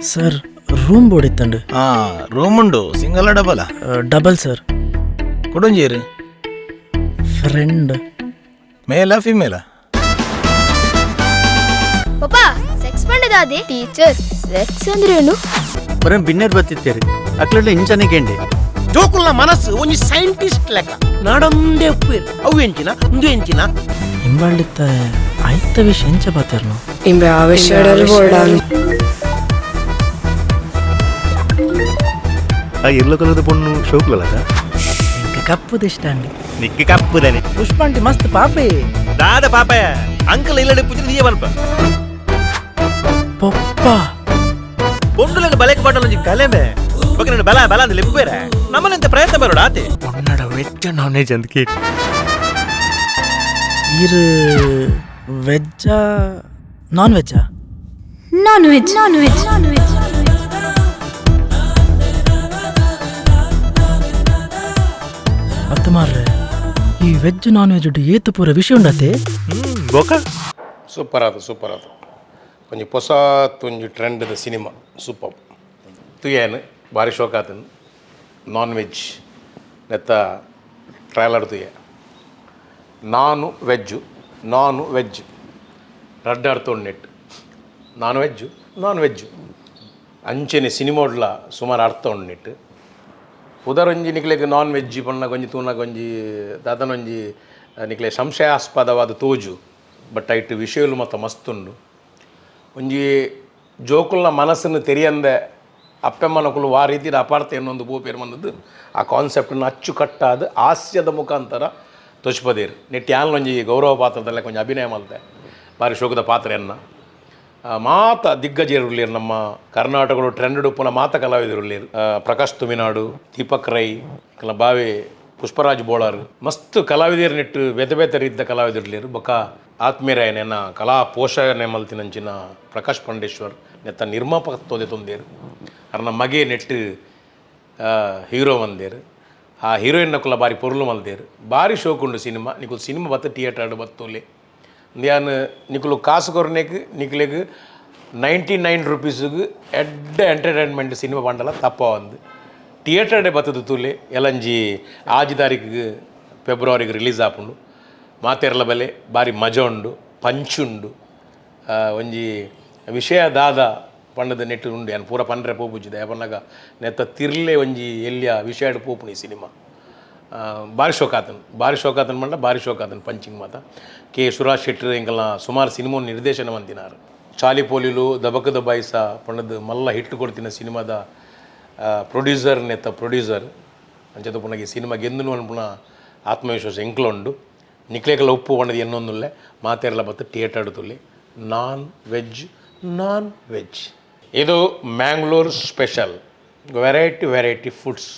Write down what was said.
Sir, room ಬೋಡಿತ್ತಂಡು. ಹಾ, room ಉಂಡು. Single, double? Double sir. ಕುಡೊಂಜೇರು? ಫ್ರೆಂಡ್. Male, female? ಪಪ್ಪ, ಸೆಕ್ಸ್ ಪಂಡದಾದೆ? ಟೀಚರ್, ಸೆಕ್ಸ್ ಅಂದ್ರೇನು? ಬರೀ ಬಿನ್ನೆರ್ ಬತ್ತಿತ್ತೇರಿ ಅಕ್ಲೆಡ್ಲ ಇಂಚನೆ ಕೇಂಡಿ. ಜೋಕುಲ್ನ ಮನಸ್ಸು ಒಂಜಿ ಸೈಂಟಿಸ್ಟ್ ಲೆಕ್ಕ ನಾಡೊಂದೇ ಉಪ್ಪೇರು. ಅವು ಎಂಚಿನ, ಉಂದು ಎಂಚಿನ? ಹಿಂಬಾಳಿತ್ತ ಆಯ್ತ ವಿಷಯ ಎಂಚ ಪಾತೆರ್ನು? ಇಂಬೆ ಆವೇಶಡಲ್ ಬೋರ್ಡಾನ್. ಆ ಎಲ್ಲೋ ಕಲರ್ದ ಪೊಣ್ಣು ಶೋಕ್ಲಲ್ಲ. ಎಂಕ ಕಪ್ಪುದ ಇಷ್ಟ ಅಂడి. ನಿಕ್ಕಿ ಕಪ್ಪುದನೆ. ಪುಷ್ಪಾಂಟಿ ಮಸ್ತ್ ಪಾಪೆ. ದಾದ ಪಾಪಯ? ಅಂಕಲ್ ಇಲ್ಲಡೆ ಪೂಜೆ ನೀಯೇ ಬಲ್ಪ. ಪೊಪ್ಪ. ಪೊಂಡುಲನ ಬಲೆಕ್ ಬಾಟಲೊಂಜಿ ಕಲೆಮೆ ಬೊಕ ನನ್ನ ಬಲ ಬಲ ಅಂದ್ ಲೆಪ್ಪೇರೆ ನಮ್ಮನೆಂತ ಪ್ರಯತ್ನ ಬರೋಡ ಆತೆ. ಪೊನ್ನಡ ವೆಜ್ ನಾನ್ ವೆಜ್ ಅಂತ ಕೇಳಿ. ಈರು ವೆಜ್ಜಾ, non ವೆಜ್ಜಾ? Non veg, non veg, non veg. ಅತ್ತ ಮಾರ್ರೆ, ಈ ವೆಜ್ ನಾನ್ ವೆಜ್ ಏತು ಪೂರ ವಿಷಯ ಉಂಡತೆ. ಬೊಕ ಸೂಪರ್ ಆತು, ಸೂಪರ್ ಆತು. ಒಂಜಿ ಪೊಸ ಒಂಜಿ ಟ್ರೆಂಡ್ದ ಸಿನಿಮಾ, ಸೂಪರ್. ತುಯೇನು ಭಾರಿ ಶೋಕ್ ಆತನ್. ನಾನ್ ವೆಜ್ ನೆತ್ತ ಟ್ರೈಲರ್ ತುಯೆ. ನಾನು ವೆಜ್ಜು, ನಾನು ವೆಜ್ ರಡ್ಡ್ ಅರ್ಥ ನೆಟ್. ನಾನ್ ವೆಜ್ಜು, ನಾನ್ ವೆಜ್ಜು ಅಂಚೆನೆ ಸಿನಿಮೋಡ್ಲ ಸುಮಾರು ಅರ್ಥ ಉಂಡು ನೆಟ್. ಪುದರೊಂಜಿ ನಿಕ್ಲೆಗ್ ನಾನ್ ವೆಜ್ ಪನ್ನಗ ಒಂಜಿ ತೂನಗ ಒಂಜಿ ದಾದನೊಂಜಿ ನಿಕ್ಲೆ ಸಂಶಯಾಸ್ಪದವಾದ ತೋಜು. ಬಟ್ ಐಟ್ ವಿಷಯಲು ಮತ್ತ ಮಸ್ತುಂಡು. ಒಂಜಿ ಜೋಕುಲ್ನ ಮನಸ್ಸನ್ನು ತೆರಿಯಂದೆ ಅಪ್ಪೆಮ್ಮನಕುಲು ವಾ ರೀತಿಯ ಅಪಾರ್ಥ ಇನ್ನೊಂದು ಪೋಪೇರು ಬಂದದ್ದು. ಆ ಕಾನ್ಸೆಪ್ಟನ್ನು ಅಚ್ಚುಕಟ್ಟಾದ ಹಾಸ್ಯದ ಮುಖಾಂತರ ತೋಚ್ಪದೇರು. ನೆಟ್ ಯಾನ್ಲೊಂಜಿ ಗೌರವ ಪಾತ್ರದಲ್ಲೇ ಕೊಂಚ ಅಭಿನಯ ಮಲ್ತೆ. ಬಾರಿ ಶೋಕದ ಪಾತ್ರ ಎನ್ನ. ಮಾತ ದಿಗ್ಗಜರುಳ್ಳೇರು, ನಮ್ಮ ಕರ್ನಾಟಕಡು ಟ್ರೆಂಡ್ ಉಪ್ಪುನ ಮಾತ ಕಲಾವಿದರುಳ್ಳೇರು. ಪ್ರಕಾಶ್ ತುಮಿನಾಡು, ದೀಪಕ್ ರೈ, ಕೆಲ ಬಾವೆ ಪುಷ್ಪರಾಜ್ ಬೋಳಾರ್, ಮಸ್ತ್ ಕಲಾವಿದರ ನೆಟ್ಟು ಬೇತೆ ಬೇತೆ ರೀತಿಯ ಕಲಾವಿದರುಳ್ಳೇರು. ಬೊಕ್ಕ ಆತ್ಮೀಯರಾಯನ ಕಲಾ ಪೋಷಣೆ ಮಲ್ತಿನಂಚಿನ ಪ್ರಕಾಶ್ ಪಂಡೇಶ್ವರ್ ನೆತ್ತ ನಿರ್ಮಾಪಕತ್ವದ ತೊಂದೇರು. ಅರ್ನ ಮಗೆ ನೆಟ್ಟು ಹೀರೋ ಬಂದೇರು. ಆ ಹೀರೋಯಿನ್ ನಕುಲ ಬಾರಿ ಪೊರ್ಲು ಮಲ್ದೇರು. ಬಾರಿ ಶೋಕುಂಡು ಸಿನಿಮಾ. ನಿಕುಲು ಸಿನಿಮಾ ಬತ್ತ ಥಿಯೇಟರ್ ಬತ್ತೋಲೆ. ಯಾನ್ ನಿಕುಲು ಕಾಸು ಕೊರ್ನೆಕ್ ನಿಕ್ಲೆಗ್ 99 ರುಪೀಸ್ಗ್ ಎಡ್ಡೆ ಎಂಟರ್ಟೈನ್ಮೆಂಟ್ ಸಿನಿಮಾ ಪಂಡಲ ತಪ್ಪ ಒಂದು. ಥಿಯೇಟರ್ಡೆ ಬತ್ತದ ತೂಲೆ. ಎಲ್ಲಂಜಿ 6 ತಾರೀಕಿಗೆ ಫೆಬ್ರವರಿಗೆ ರಿಲೀಸ್ ಆಪುಂಡು. ಮಾತೆರ್ಲ ಬಲೆ, ಬಾರಿ ಮಜಾ ಉಂಡು, ಪಂಚುಂಡು. ಒಂಜಿ ವಿಷಯ ದಾದ ಪಂಡದ ನೆಟ್ಟು ಉಂಡು. ಯಾನ್ ಪೂರ ಪಂಡ್ರೆ ಪೋಪುಜ್ಜಿ ಪನ್ನಗ ನೆತ್ತ ತಿರ್ಲೆ ಒಂಜಿ ಎಲ್ಲಿಯ ವಿಷಯಡ್ ಪೋಪುನಿ ಸಿನಿಮಾ. ಬಾರಿ ಶೋಕಾತನ್, ಬಾರಿ ಶೋಕಾತನ್ ಪಂಡ ಬಾರಿ ಶೋಕಾತನ್. ಪಂಚಿಂಗ್ ಮಾತ ಕೆ ಸುರಾಜ್ ಶೆಟ್ಟರ್ ಎಂಕಲ್ನ ಸುಮಾರು ಸಿನಿಮಾ ನಿರ್ದೇಶನ ಮಂತಿನಾರು. ಚಾಲಿ ಪೋಲಿಲು, ದಬಕದ ಬಾಯ್ಸ ಪಂಡದ್ ಮಲ್ಲ ಹಿಟ್ ಕೊಡ್ತಿನ ಸಿನಿಮಾದ ಪ್ರೊಡ್ಯೂಸರ್, ನೆತ್ತ ಪ್ರೊಡ್ಯೂಸರ್. ಅಂಚದ ಪುನಗ ಈ ಸಿನಿಮಾ ಗೆಂದುನು ಅನ್ಪುನ ಆತ್ಮವಿಶ್ವಾಸ ಎಂಕ್ಲ ಉಂಡು. ನಿಕ್ಲೇಕಲ ಉಪ್ಪು ಪಂಡದು ಎನ್ನೊಂದುಲ್ಲೆ. ಮಾತೆರ್ಲ ಬತ್ತು ಥಿಯೇಟರ್ ತುಲ್ಲಿ. ನಾನ್ ವೆಜ್, ನಾನ್ ವೆಜ್ ಇದು Mangalore special variety variety foods.